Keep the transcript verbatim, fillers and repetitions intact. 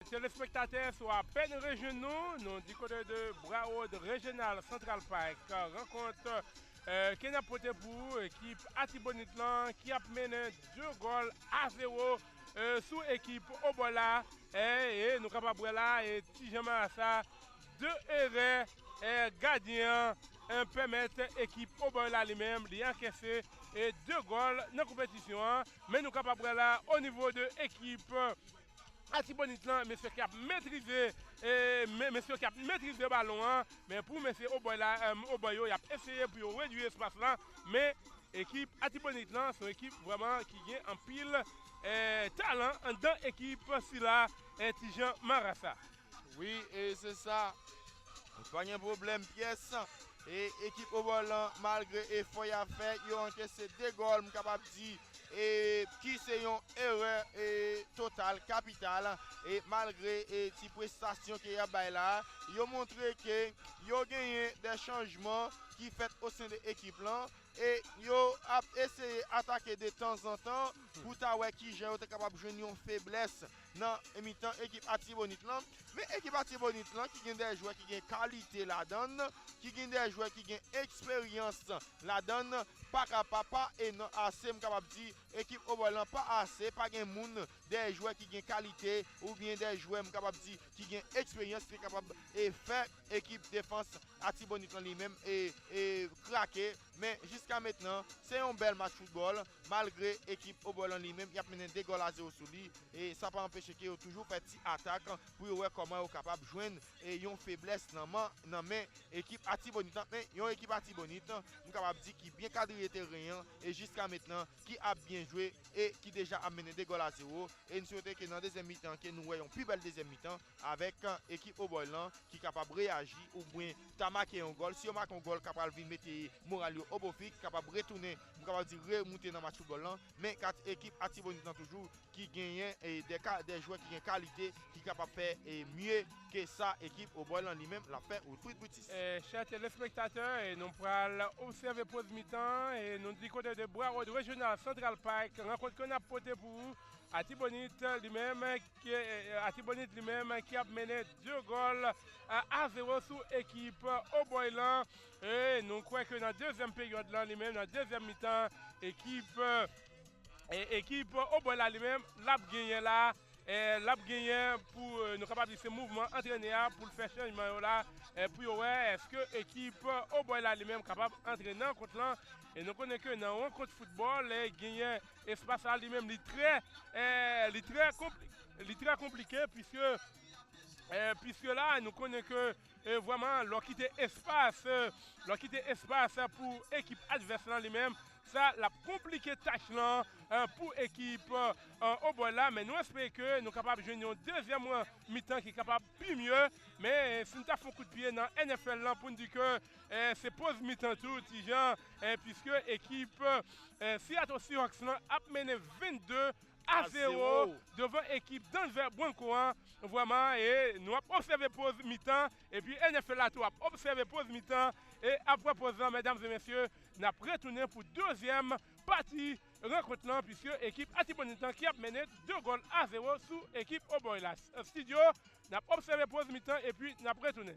Telespektatè, si w apèn rejwenn nou, nou di kote de Broward Regional Central Park, rankont eh, ke n ap pote pou ou, ekip Atibonit lan ki ap mennen de gòl a zewo eh, sou ekip Obòy la. Eh, e nou kapab wè la, e Tijan Marasa, de erè eh, gadyen an eh, pèmèt ekip Obòy la li menm li ankese eh, de gòl nan konpetisyon an. Men nou kapab wè la, o nivo de ekip Atibonit lan, mesye ki ap metrize, eh, me- mesye ki ap metrize balon an, men pou mesye Obòy la, eh, Obòy yo, y ap eseye pou yo redui espas lan, men ekip Atibonit lan, se yon ekip vrèman ki gen anpil eh, talan anndan ekip sila, eh, Tijan Marasa. Wi, e se sa. Pa gen pwoblèm pyès. E ekip Obòy lan, malgre efò y ap fè, yo ankese de gòl, m kapab di, e ki se yon erè e total, kapital. E malgre e ti prestasyon ke y ap bay la, yo montre ke yo genyen de chanjman ki fèt o sen de ekip lan. E yo ap eseye atake de tanzantan pou ta wè kijan yo te kapab jwenn yon feblès nan mitan ekip Atibonit lan. Men ekip Atibonit lan ki gen de jwè ki gen kalite ladann, ki gen de jwè ki gen eksperyans ladann, pa ka pa pa e nan ase, m kapab di ekip Obòy lan pa ase, pa gen moun, de jwè ki gen kalite oubyen de jwè, m kapab di, ki gen eksperyans ki kapab e fè ekip defans Atibonit lan li menm e, e krake. Men jiska mentnan, se yon bèl match foutbòl, malgre ekip Obòy lan li menm, y ap mennen de gòl a zewo sou li. E sa pa anpeche ke yo toujou fè ti atak pou yo wè kòman yo kapab jwenn e yon feblès nan man, nan men ekip Atibonit lan. Men yon ekip Atibonit, m kapab di, ki byen kadriye teren an e jiska mentnan ki ap byen jwe e ki deja ap mennen de gòl a zewo. E n swete ke nan dezyèm mitan ke nou wè yon pi bèl dezyèm mitan avèk eh, ekip Obòy lan ki kapab reyaji oubyen ta make yon gòl. Si yo make yon gòl, ka pral vin mete moral yo o bo fik, kapab retounen, m kapab di, remoute nan match foutbòl lan. Men kat ekip Atibonit lan toujou ki genyen e de, ka, de jwè ki gen kalite, ki kapab fè e mye ke sa ekip Obòy lan li menm l ap fè o Fritz Brutus. Eh, chè telespektatè, e nou pral obsève poz mitan e nou di kote de Broward Regional Central Park, rankont ke n ap pote pou ou, Atibonit li menm, ki, eh, Atibonit li menm ki ap mennen de gòl eh, a zewo sou ekip Obòy lan. E nou kwè ke nan dezyèm peryòd lan, li menm nan dezyèm mitan, ekip eh, e- ekip Obòy la li menm, l ap genyen la, eh, l ap genyen pou, eh, nou kapab di se mouvman antrenè a pou l fè chanjman yo la, eh, pou yo wè èske ekip Obòy la li menm kapab antre nan rankont lan. E nou konnen ke nan rankont foutbòl, eh, genyen espas la li menm li trè, eh, li trè konpli- li trè konplike, piske eh, piske la, nou konnen ke eh, vrèman, lè w kite espas, eh, lè w kite espas pou ekip advès lan li menm, sa l ap konplike tach lan eh, pou ekip eh, Obòy la. Men nou espere ke nou kapab jwenn yon dezyèm eh, mitan ki kapab pi mye. Men eh, si n ta fè yon kout pye nan N F L lan pou n di ke eh, se poz mitan tou, Tijan, eh, piske ekip eh, Seattle Seahawks lan ap mennen vennde a zewo devan ekip Denver Bronco an. Vrèman, e nou ap obsève poz mitan, epi N F L la tou ap obsève poz mitan, e apre poz lan, medam e mesye, n ap retounen pou dezyèm pati rankont lan, piske ekip Atibonit lan ki ap mennen de gòl a zewo sou ekip Obòy la. Studio, n ap obsève poz mitan, epi n ap retounen.